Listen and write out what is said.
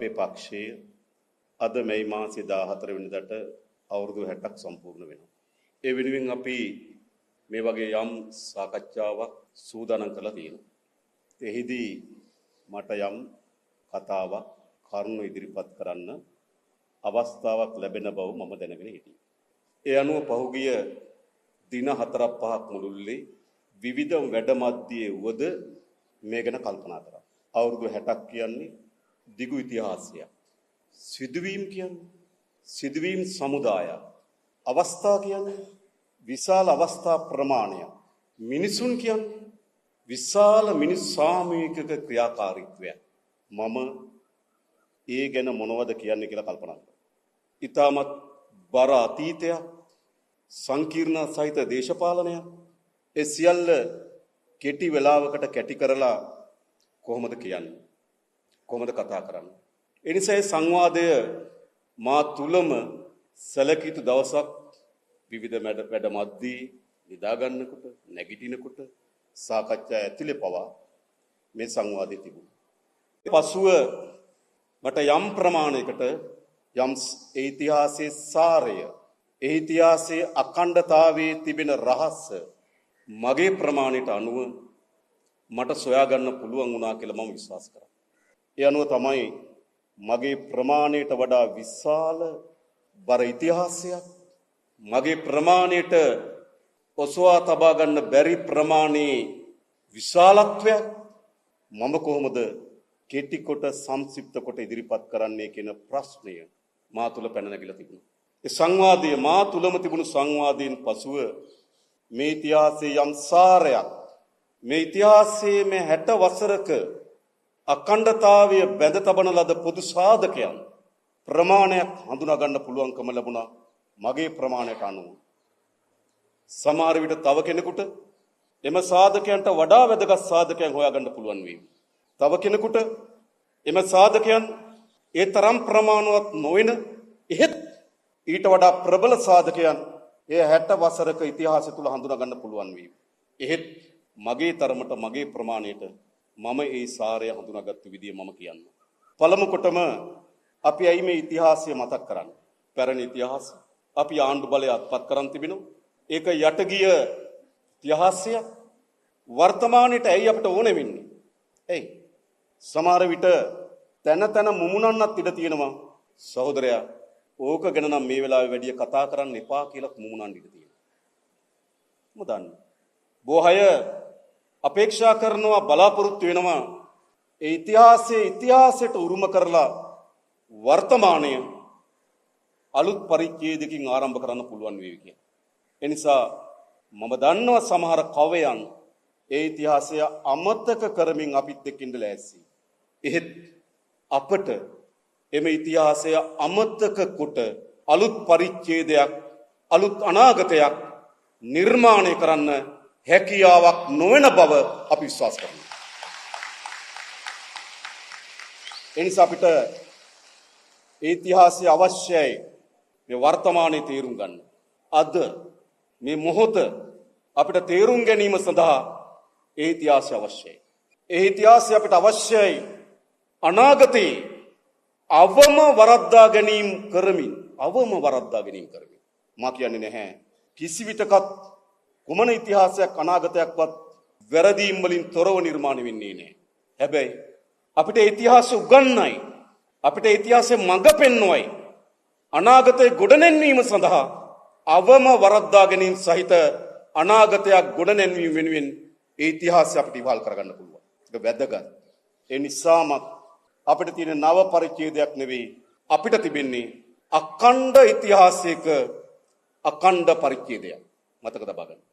අපේ පක්ෂය අද මැයි මාසේ 14 වෙනිදාට අවුරුදු 60ක් සම්පූර්ණ වෙනවා. ඒ වෙනුවෙන් අපි මේ වගේ යම් සාකච්ඡාවක් සූදානම් කරලා තියෙනවා. එහිදී මට යම් කතාවක් කරුණු ඉදිරිපත් කරන්න අවස්ථාවක් ලැබෙන බව මම දැනගෙන හිටියේ. ඒ අනුව පහුගිය දින 4ක් 5ක් මුළුල්ලේ විවිධ වැඩ මැද්දේ වුවද මේ ගැන කල්පනා කරා. අවුරුදු 60ක් කියන්නේ දිගු ඉතිහාසයක්. සිදුවීම් කියන්නේ සිදුවීම් සමුදායක්. අවස්ථා කියන්නේ විශාල අවස්ථා ප්‍රමාණයක්. මිනිසුන් කියන්නේ විශාල මිනිස් සාමූහික ක්‍රියාකාරීත්වයක්. මම ඒ ගැන මොනවද කියන්නේ කියලා කල්පනා කරා. ඉතාමත් බර අතීතයක්, සංකීර්ණ සහිත දේශපාලනයක්, ඒ සියල්ල කෙටි වෙලාවකට කැටි කරලා කොහොමද කියන්නේ? කොහොමද කතා කරන්නේ? ඒ නිසා ඒ සංවාදය මා තුලම සැලකිය යුතු දවසක් විවිධ වැඩ මැද්දී නිදා ගන්නකොට, නැගිටිනකොට සාකච්ඡා ඇතුලේ පවා මේ සංවාදය තිබුණා. පසුව මට යම් ප්‍රමාණයකට යම් ඒ ඉතිහාසයේ සාරය, ඒ ඉතිහාසයේ අඛණ්ඩතාවයේ තිබෙන රහස මගේ ප්‍රමාණයට අනුව මට සොයා ගන්න පුළුවන් වුණා කියලා මම විශ්වාස කරා. ඒ අනුව තමයි මගේ ප්‍රමාණයට වඩා විශාල බර ඉතිහාසයක්, මගේ ප්‍රමාණයට ඔසවා තබා ගන්න බැරි ප්‍රමාණයේ විශාලත්වයක් මම කොහොමද කෙටි කොට සංක්ෂිප්ත කොට ඉදිරිපත් කරන්නේ කියන ප්‍රශ්නය මා තුළ පැන නැගිලා තිබුණා. ඒ සංවාදය මා තුළම තිබුණු සංවාදයෙන් පසුව මේ ඉතිහාසයේ යම් සාරයක්, මේ ඉතිහාසයේ මේ 60 වසරක අඛණ්ඩතාවය බැඳ තබන ලද පොදු සාධකයන් ප්‍රමාණයක් හඳුනා ගන්න පුළුවන්කම ලැබුණා මගේ ප්‍රමාණයට අනුව. සමහර විට තව කෙනෙකුට එම සාධකයන්ට වඩා වැදගත් සාධකයන් හොයාගන්න පුළුවන් වේවි. තව කෙනෙකුට එම සාධකයන් ඒ තරම් ප්‍රමාණවත් නොවන එහෙත් ඊට වඩා ප්‍රබල සාධකයන් ඒ 60 වසරක ඉතිහාසය තුල හඳුනා ගන්න පුළුවන් වේවි. එහෙත් මගේ තරමට මගේ ප්‍රමාණයට මම ඒ සාරය හඳුනාගත්තු විදිය මම කියන්න. පළමු කොටම අපි ඇයි මේ ඉතිහාසය මතක් කරන්නේ? පැරණි ඉතිහාසය. අපි ආණ්ඩු බලය අත්පත් කරන් තිබෙනවා. ඒක යට ගිය ඉතිහාසය වර්තමානයේට ඇයි අපිට ඕනේ වෙන්නේ? ඇයි? සමහර විට තන තන මුමුණන්නත් ඉඩ තියෙනවා. සහෝදරයා, ඕක ගැන නම් මේ වෙලාවේ වැඩි කතා කරන්න එපා කියලා මුමුණන්න ඉඩ තියෙනවා. මොකද දන්නේ? බොහෝ අය අපේක්ෂා කරනවා, බලාපොරොත්තු වෙනවා ඒ ඉතිහාසයේ ඉතිහාසයට උරුම කරලා වර්තමානය අලුත් පරිච්ඡේදයකින් ආරම්භ කරන්න පුළුවන් වේවි කියලා. ඒ නිසා මම දන්නවා සමහර කවයන් ඒ ඉතිහාසය අමතක කරමින් අපිත් එක්ක ඉඳලා ලෑස්ති. එහෙත් අපට එම ඉතිහාසය අමතක කොට අලුත් පරිච්ඡේදයක්, අලුත් අනාගතයක් නිර්මාණය කරන්න හැකියාවක් නොවන බව අපි විශ්වාස කරනවා. ඒ නිසා අපිට ඒ ඉතිහාසය අවශ්‍යයි මේ වර්තමානයේ තේරුම් ගන්න. අද මේ මොහොත අපිට තේරුම් ගැනීම සඳහා ඒ ඉතිහාසය අවශ්‍යයි. ඒ ඉතිහාසය අපිට අවශ්‍යයි අනාගතයේ අවම වරද්දා ගැනීම කරමින්, අවම වරද්දා ගැනීම කරමින්. මා කියන්නේ නැහැ කිසි විටකත් කුමන ඉතිහාසයක් අනාගතයක්වත් වැරදීම් වලින් තොරව නිර්මාණය වෙන්නේ නැහැ. හැබැයි අපිට ඉතිහාසය උගන්වයි, අපිට ඉතිහාසය මඟ පෙන්වයි අනාගතයේ ගොඩනැන්වීම සඳහා අවම වරද්දා ගැනීම සහිත අනාගතයක් ගොඩනැන්වීම වෙනුවෙන් ඒ ඉතිහාසය අපිට ඉවහල් කරගන්න පුළුවන්. ඒක වැදගත්. ඒ නිසාම අපිට තියෙන නව පරිච්ඡේදයක් නෙවෙයි, අපිට තිබෙන්නේ අඛණ්ඩ ඉතිහාසයක අඛණ්ඩ පරිච්ඡේදයක්. මතක තබා ගන්න.